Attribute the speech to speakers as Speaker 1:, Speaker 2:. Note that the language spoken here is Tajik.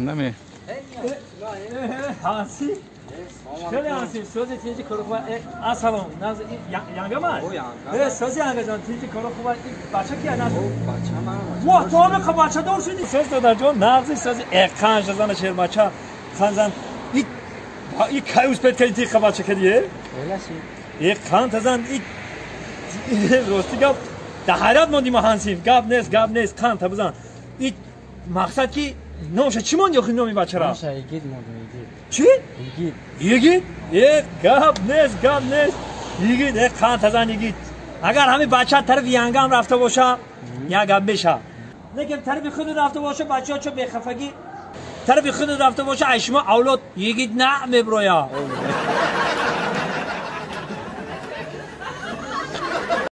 Speaker 1: Наме.
Speaker 2: Ҳанси? Хеле ҳанси, сози тинҷи коро хуба. Ассалом, наз янгама? Э, сози янгаҷон, тинҷи коро хуба. Бача кия наз? Ва, то ҳаме бачадор шуди. Соз додарҷон, нағзи сози эқан жазана шербача. Ханзан и и кай успеть кади ти бача кади, э? Э, қан тазан и рости гап да ҳайрат мондим ҳансиф. Гап нест, гап нест, қан та бизан. И мақсад ки номша чӣ монди охи номи бачара?
Speaker 3: Номша Игит мондум, Игит.
Speaker 2: Чӣ?
Speaker 3: Игит.
Speaker 2: Игит? Э, гап нест, гап нест. Игит, э, қан тазан Игит. Агар ҳами бача тарафи янгам рафта боша, як гап меша. Лекин тарафи худ рафта боша, бачаҳо чо бехафагӣ тарафи худ рафта боша, ай шумо авлод Игит на меброя.